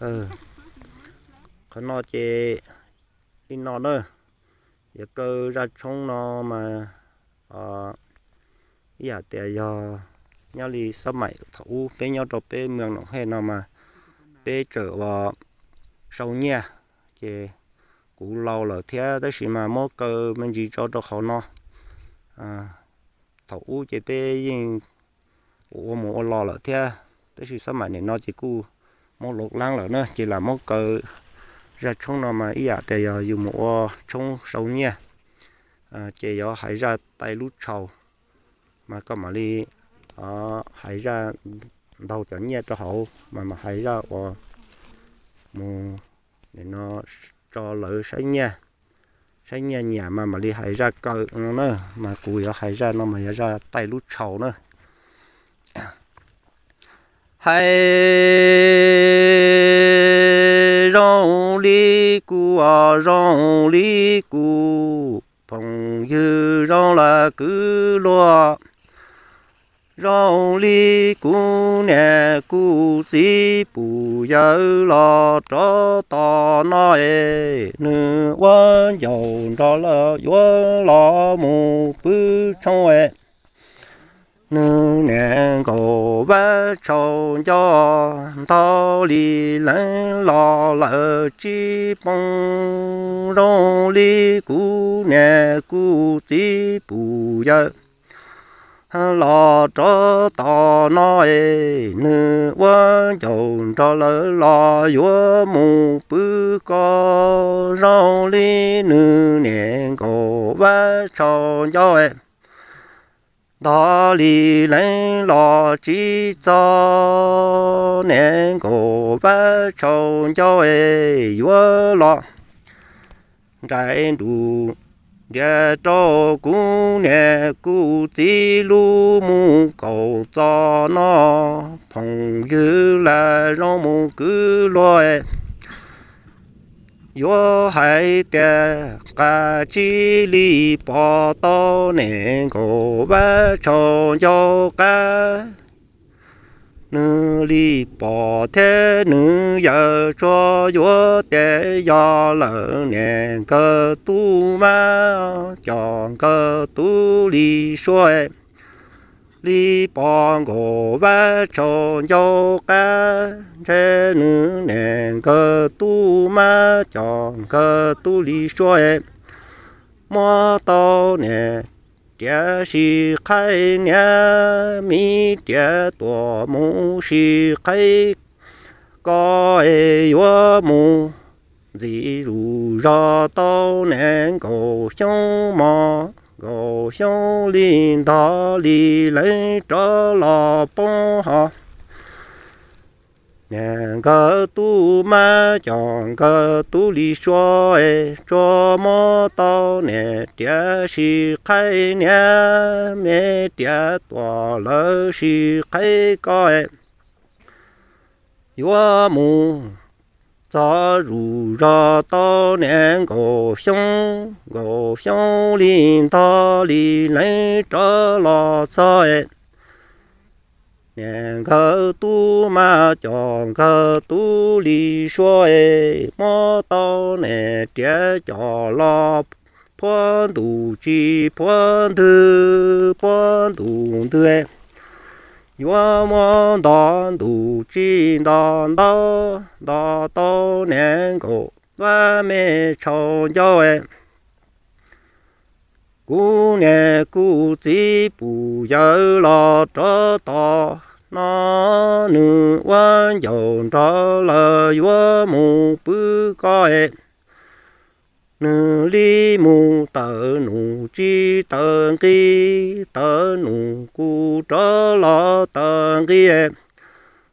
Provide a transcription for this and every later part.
Qhov no ces li no na, yuav kaw zaj tshoob no mas ib yam tias yog nyob li xab maim thaum ub peb nyob rau peb moos Noom Hej no mas peb tseem ua sau nyiaj, ces kuv laus lawm thiab tab sis mas muab kaw me ntsis tso rau qhov no. Thaum ub ces peb yeej ua mus ua los lawm thiab, tab sis xab maim nim no ces kuj muab lov laab lawm na, ces lam muab kaw zaj tshoob no mas ib yam tias yog yus mus ua tshoob sau nyiaj, ces yuav hais zaj taij lub tshau, mas koj mam li hais zaj ntaug cov nyiaj rau hauv mas mam hais zaj uas mus no tso lawv saib nyiaj, saib nyiaj nyiam mas mam li hais zaj kaw no na. Mas kuv yuav hais zaj no mas yog zaj taij lub tshau na. Hais zoo li kuv os, zoo li kuv phooj ywg zoo lawm kwv luag, zoo li kuv niam kuv txiv pum yawg los rov tom no es, nws ua ncaus nrog lawv yuav los mus pw tshoob es, nws niam nkaum vab tshau ncauj ntog li leej los lawm tsis poob, zoo li kuv niam kuv txiv pum yawg los rov tom no es, nws ua ncaus nrog lawv los yuav mus pw ko, zoo li nws niam nkaum vab tshau ncauj es, ntog li leej los tsis txog, niam nkaum vab tshau ncauj es yuav los nraim nruj nriam rau kuv niam kuv txiv lub mus kaum txog no, phooj ywg lam zoo mus kwv luag, yuav hais tias qas tsis li pom tau niam nkaum vab tshau ncauj qab. Nws li pom thiab nws yawm tsuas yuav tias yog lawm niam nkawd tub mab cov nkawd tub li suab, li pom nkaum vab tshau ncauj qab ntshe nws niam nkawd tub mab cov nkawd tub li suab, muab tau niam riam sib qhaib niam, me riam tuam mus sib qhaib ko es yuav mus ntxiv zuj zog tau niam nkaum xyoo mos nkaum xyoo li ntog li leej rov los poob ho. Niam nkawd tub mab cov nkawd tub li suab es tsuas muab tau niam riam sib qhaib niam, me riam tuam lawv sib qhaib ko es yuav mus txog zuj zog tau niam nkaum xyoo, nkaum xyoo li ntog li leej rov los txog es, niam nkawd tub mab cov nkawd tub li suab es muab tau niam riam coj los puag ntuj tsis puag ntwg, puag ntuj ntwg es yuav muab nto ntuj tsis nto ntaub, nto tau niam nkaum vab me tshau ncauj es. Kuv niam kuv txiv pum yawg los rov tom no, nws ua ncaus nrog lawv yuav mus pw ko es, nws li mus tawm num tsis tawm nqi, tawm num kuj rov los tawm nqi es.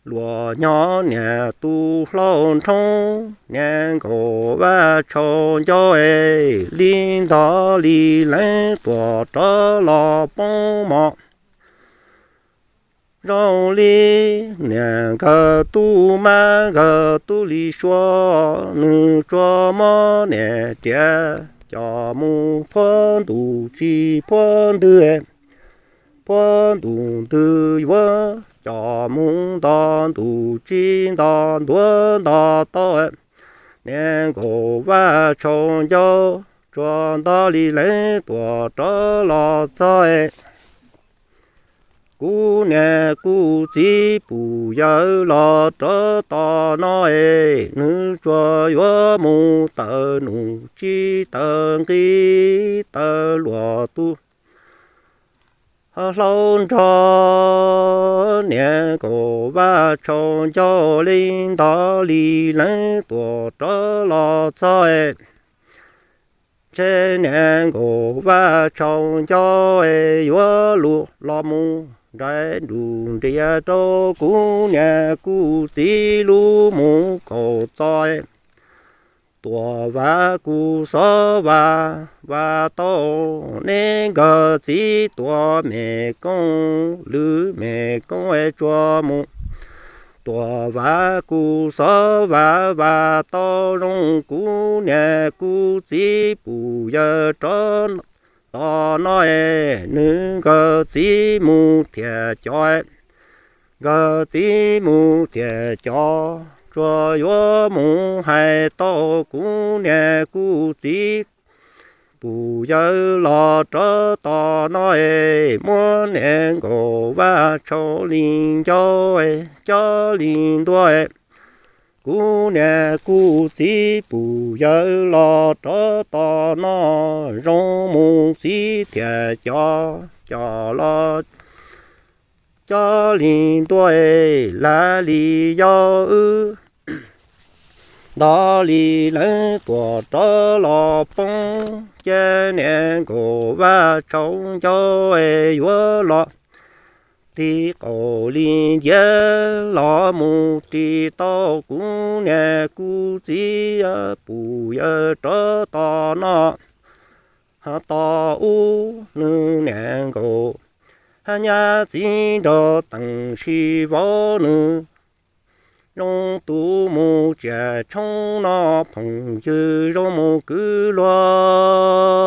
Luag nyob niam tus hlau nrhoo, niam nkaum vab tshau ncauj es, li ntog li leej tuam rov los poob mos. Zoo li niam nkawd tub mab nkawd tub li suab, nws tsuas muab niam riam coj mus puag ntuj tsis puag ntwg, puag ntuj ntwg yuav coj mus nto ntuj tsis nto ntuav nto tau, niag nkaus vaj tsaus ncauj tsuas nto li leeb tuam rov los txog. Kuv niam kuv txiv pum yawg los rov tom no es, nws tsuas yuav mus tawm num tsis tawm nqi, tawm luag tus hlob nrog. Niag nkaus vaj tsaus ncauj li nto li leeb tuam rov los txog, ntshe niag nkaus vaj tsaus ncauj yuav los mus nraiv nruj nriav rau kuv niam kuv txiv lub mus kaum txo. Tuam Vaj kuj xov Vaj, Vaj tau neb nkawd txiv tuam me koob, lwm me koob es tsuas mus. Tuam Vaj kuj xov Vaj, Vaj tau zoo kuv niam kuv txiv pum yawg rov tom no es, nws nkawd txiv mus thiaj cov, nkawd txiv mus thiaj cov, tsuas yuav mus hais tau kuv niam kuv txiv pum yawg los rov tom no es, muab niag nkaus vaj tsaus li ncauj es cov li ntua es, kuv niam kuv txiv pum yawg los rov tom no, zoo mus txiv thiaj cov, cov los cov li ntua es, lam li yau wb nto li leeb tuam rov los poob, ces niag nkaus vaj tsaus ncauj es yuav los tig qaum li nciab los mus ris tau kuv niam kuv txiv pum yawg rov tom no. Ho tom ub nws niag nkaus hab nyab txiv nrog teem sib vauv, nws zoo tus mus tsiaj tshoob no, phooj ywg zoo mus kwv luag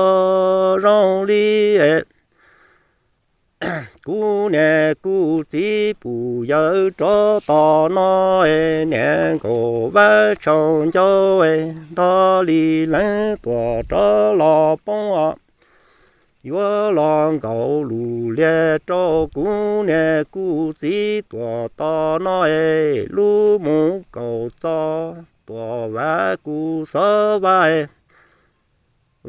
zoo li es. Kuv niam kuv txiv pum yawg rov tom no es, niag nkaus vaj tsaus ncauj es nto li leeb tuam rov los poob os. Yuav los nkaus lus liag rau kuv niam kuv txiv tuam tom no es, lub mus kaum txo. Tuam Vaj kuj xov Vaj es,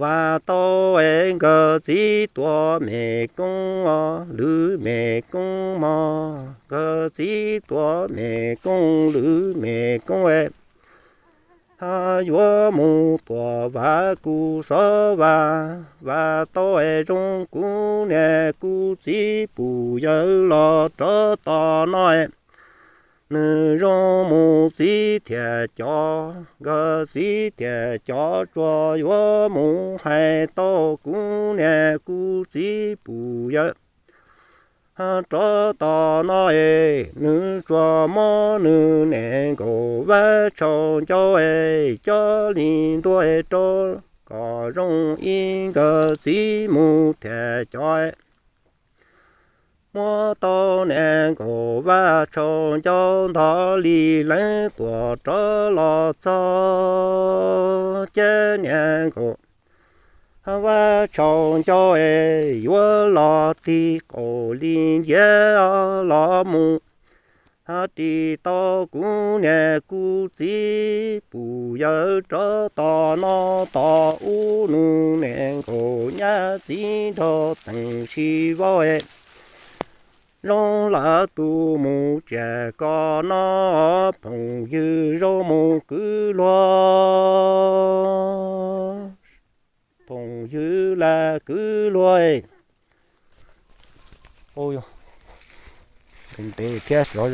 Vaj tau es nkawd txiv tuam me koob os, lwm me koob mog, nkawd txiv tuam me koob lwm me koob es. Hab yuav mus Tuam Vaj kuj xov Vaj, Vaj tau es zoo kuv niam kuv txiv pum yawg los rov tom no es, nws zoo mus txiv thiaj cov, nkawd txiv thiaj cov, tsuas yuav mus hais tau kuv niam kuv txiv pum yawg rov tom no es, nws tsuas muab nws niag nkaus vaj tsaus ncauj es cov li ntua es rau kom zoo ib nkawd txiv mus thiaj cov. Muab tau niag nkaus vaj tsaus ncauj nto li leeb tuam rov los txog, ces niag nkaus vaj tsaus ncauj es yuav los tig qaum li nciab los mus ris tau kuv niam kuv txiv pum yawg rov tom no. Tom ub nws niag nkaus nyab txiv nrog teem sib vauv es, zoo lawv tus mus tsiaj kom no, phooj ywg zoo mus kwv luag, phooj ywg lam kwv luag. Ntev thiab xyov zoo